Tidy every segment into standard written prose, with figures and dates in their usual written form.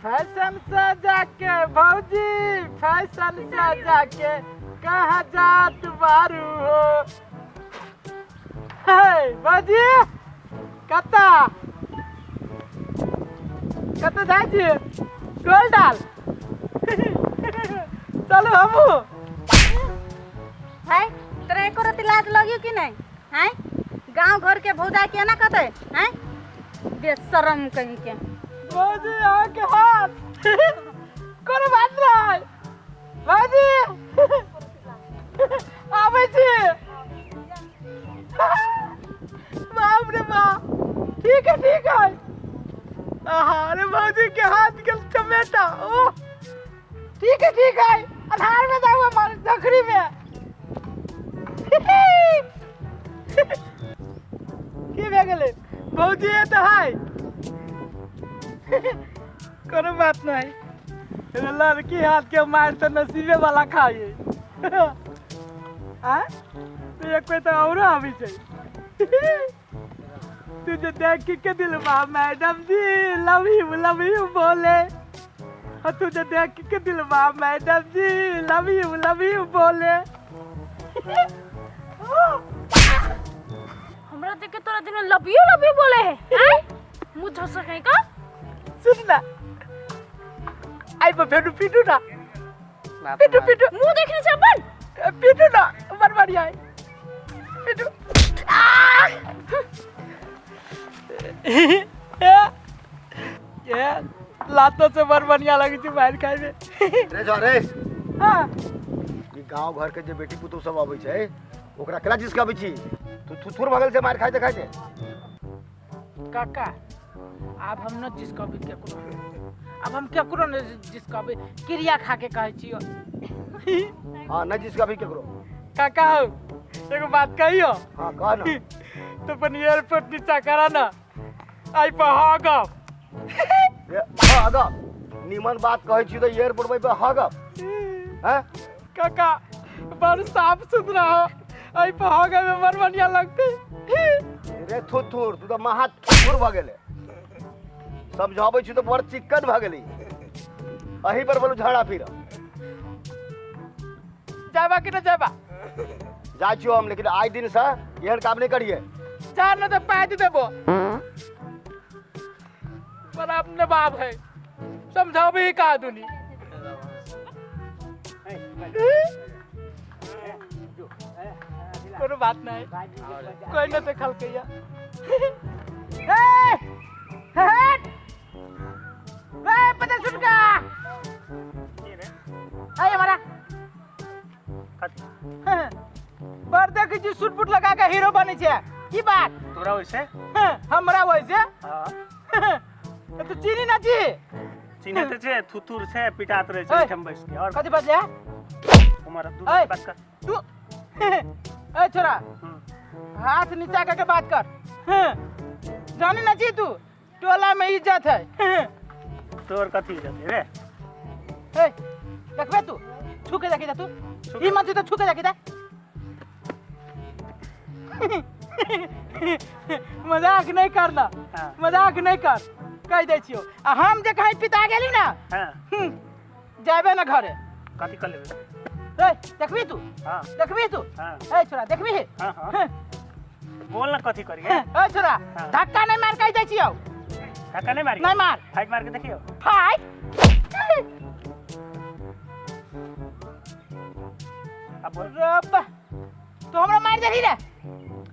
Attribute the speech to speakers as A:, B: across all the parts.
A: Fashion सजा के भौजी, फैशन सजा के कहाँ जात बारू हो? हे भौजी, कत्ता कत्ता जाइ छी? गोल डाल चलू हमहूँ।
B: है तोरा एको रत्ती लाज लगियो कि नहीं? हैं, गांव घर के भौजाई के एना कहते हैं? बेशरम कहीं के।
A: भौजी, अहाँके हाथ कोनो बात नहीं। भौजी, आबै छी। बाप रे बाप, ठीक है, ठीक है। आहा, अरे भौजी के हाथ के चमेटा। ओ ठीक है, ठीक है। अन्हार में जाओ हमारे झोकड़ी में। की भए गेलै भौजी? ये तऽ है, कोनो बात नहीं। लड़की हाथ के मार तऽ नसीबे वाला खाइ आ। तो एक कोई तो और आबी छै। तुझे देख के दिल बा madam ji love you, love you बोले। और तुझे देख के दिल बा madam ji love you, love you बोले।
C: हमरा देख के तोरा दिन लव you, love you बोले है? हैं, मुंह धो सके का?
A: सुन ना, आई पर फेरू पीटू ना, पीटू, पीटू।
C: मुंह देखने से अपन
A: पीटू ना, बड़ बढ़िया है, पीटू। ये लातो से बड़ बढ़िया लगे छै मार खाय में।
D: रे जा रे।
A: हाँ।
D: ई गांव घर के जे बेटी पुतोह सब अबै छै, ओकरा केना चीज कहबै छी? तू थुथुर भगल छै मार खाइते खाइते।
A: काका, आब हम न जिसकबै केकरो, आब हम केकरो न जिसकबै, क्रिया खा के कहै छियो।
D: हाँ, न जिसकबै केकरो।
A: काका हौ, एगो बात कहियो?
D: हाँ, कह ना।
A: तो अपन एयरपोर्ट नीचा करा ना, आई पर हगब।
D: ए, हगब? निमन बात कहै छी तऽ एयरपोर्ट पर हगब? हैं?
A: काका, बड़ साफ सुथरा हो, आई पर हगे में बड़ बढ़िया लगते।
D: रे थुथुर, तू तऽ महा थुथुर भऽ गेलै। समझाबै छी तऽ बड़ चिक्कन भऽ गेली। अही पर बोलू झगड़ा फिर।
A: जाबा कि न जाबा?
D: जाइ छियौ हम, लेकिन आइ दिन से एहन काम नहि करिए।
A: जा न तऽ पाइ दे देबो। पर अपने बाप है, समझाबी का दुनी। कोनो बात नहीं, कोई न देखल के या। ए हट ए, पता सुन का ए हमारा पर देख जी, सूट बूट लगा के हीरो बने छे, की बात?
E: तोरा वैसे?
A: हमरा वैसे?
E: हाँ।
A: तो चीनी ना छी?
E: चिन्हैत छै, थुथुर छै, पिटात रहै छै
A: ओए।
E: एहिठाम बैस के। और
A: कथी बजले?
E: उमर दू
A: ओए।
E: बात कर।
A: तू ए छोरा, हाथ नीचा करके बात कर। जानी ना छी तू, टोला में इज्जत है।
E: तोर कथी इज्जत है रे?
A: ए देखबे तू, छू के देखी जा तू। ई मत तो छू के देखी जा। मजाक नहीं करना।
E: हाँ।
A: मजाक नहीं कर, कह दै छियो। आ हम जे कहीं पिता गेली ना,
E: हाँ।
A: जाबे ना घरे।
E: कथी कर लेबे?
A: ए देखबी तू?
E: हाँ।
A: देखबी तू?
E: हाँ।
A: ए छोरा, देखबी?
E: हाँ हाँ, बोल ना, कथी करिए?
A: ए छोरा।
E: हाँ।
A: धक्का नहीं मार, कह दै छियो।
E: धक्का नहीं मारी?
A: नहीं मार।
E: फाइट मार के देखियो।
A: फाइट?
E: अब बोल।
A: रब्बा, तो हमरा मार देही रे?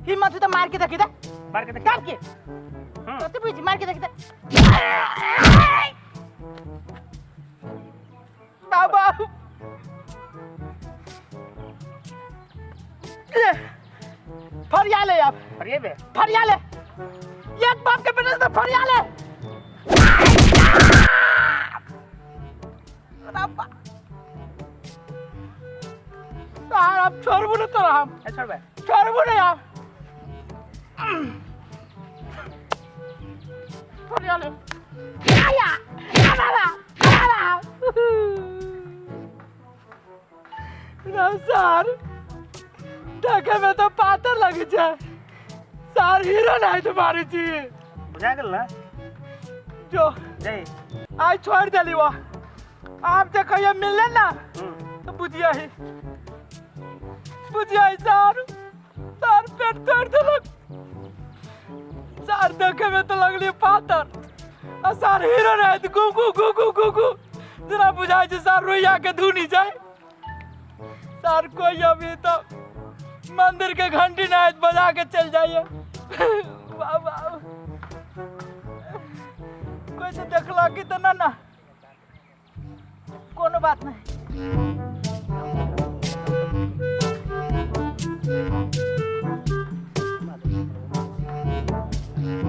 A: हिम्मत हो तो मार के देखी दे।
E: मार के देखी।
A: तब के कते बुझी, मार के देखी दे। बाबा, ले, फरिया ले अब।
E: फरिएबे?
A: फरिया ले, एक बाप के बेटे से तो फरिया ले। रब्बा, यार अब छोड़बो ना तोरा हम।
E: ए, छोड़बे?
A: छोड़बो ना यार, फरिया ले। आया आ बाबा, आ बाबा ना। सर, देखे में तो पातर लगे छे, सर हीरो नहीं तुम्हारी छी।
E: बुझा गेल ना?
A: जो।
E: जय।
A: आइ छोड़ि देली वा, आब जे कहियो मिलले ना तो बुझिया ही, बुझिया ही सर, सर पेट तोड़ देलक। सर देखे में तो लगली पातर आ सर हीरो रहे तो गु गु गु गु गु गु जेना बुझाइ छै सर रुइया के धुनी जाय। सर कोई अभी तो मंदिर के घंटी ना बजा के चल जाइए। वाह वाह, कोई तो देखला कि तो ना ना, कोनो बात नहीं।